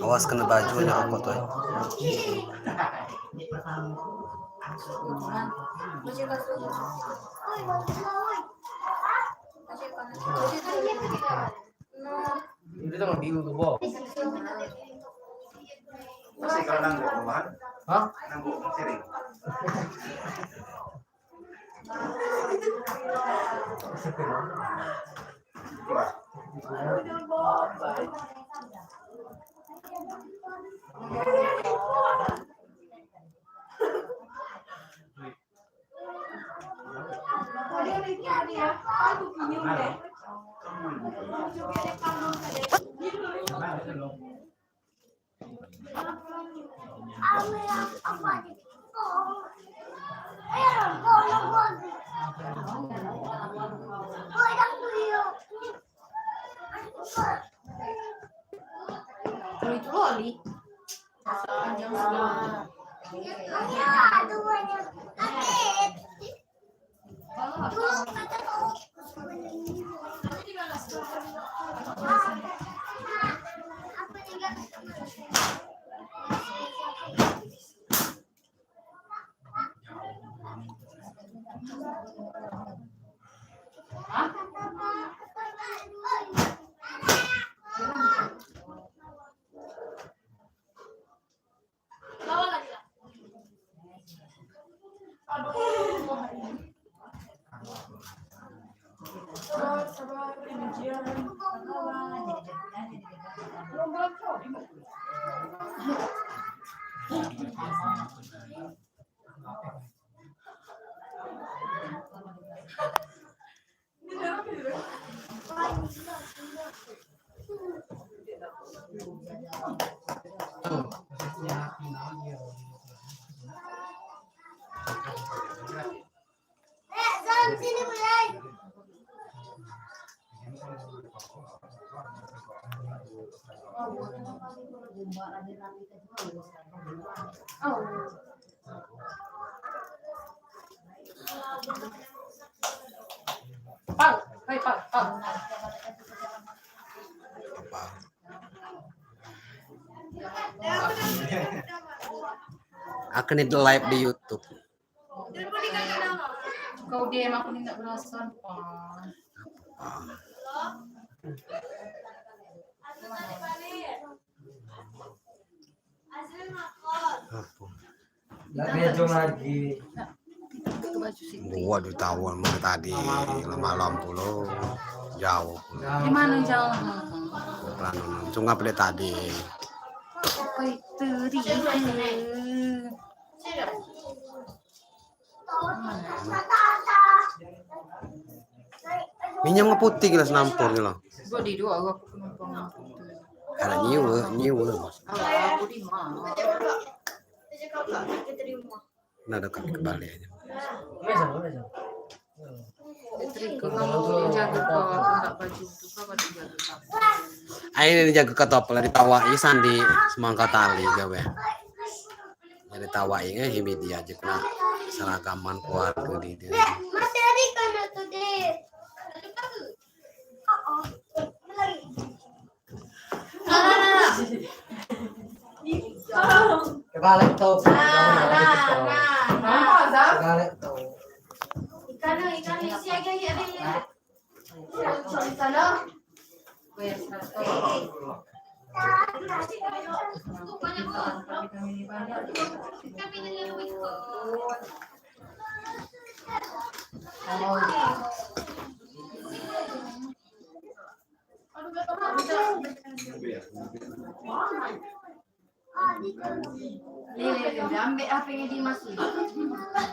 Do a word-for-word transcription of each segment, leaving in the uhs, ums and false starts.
Awas kena baju, nyak kot, oi. Ini tengah bingung tu, Bo. Masih kalau nangguh, Bo, kan? Hah? Nangguh, masih ring. Pau, hei, pau, pau. Aku ni live di YouTube. Kau dia aku ni nak berasa, Pau. Apa? Nggak ada jom lagi. Gua di tawon mulai tadi, lama-lama pulo. Jauh. Di mana jauh? Pelanu, cuma beli tadi. Apa itu, Ri? Minum nge putih gelas nampor ni lah. Gua di dua, gua aku penumpang. Anak nyiwa, nyiwa. Alah, aku di mana? Nah, dah kami kebalik aja. Betul, kalau dia jaga kau, aku tak baju tu, kau baju jaga kau. Ai, ini jaga kau, apa lah ditawai sandi semangka tali gawe. Jadi tawai nge, ini dia aja kena seragaman keluarga di dia. Mas Eri kan tu deh. Kebalik tu. Nah, nah, nah. Kebalik tu. Ikan, ikan, isi aja, ya, ya. Lele, lele, ambil H P-nya Dimas ni.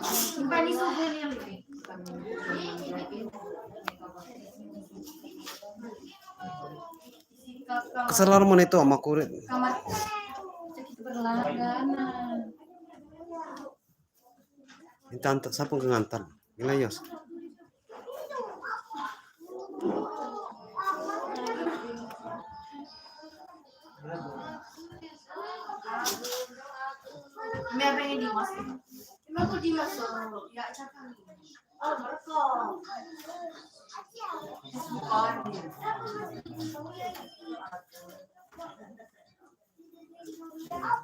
Simpan di sofa ni, lele. Kesalahan mana itu ama kurit? Kamar sakit berlangganan. Minta antar, siapa yang ngantar? Gila, Yos. Ini apa ini, Dimas? Ini aku Dimas, ya, cakap. Oh, mereka. Bukan.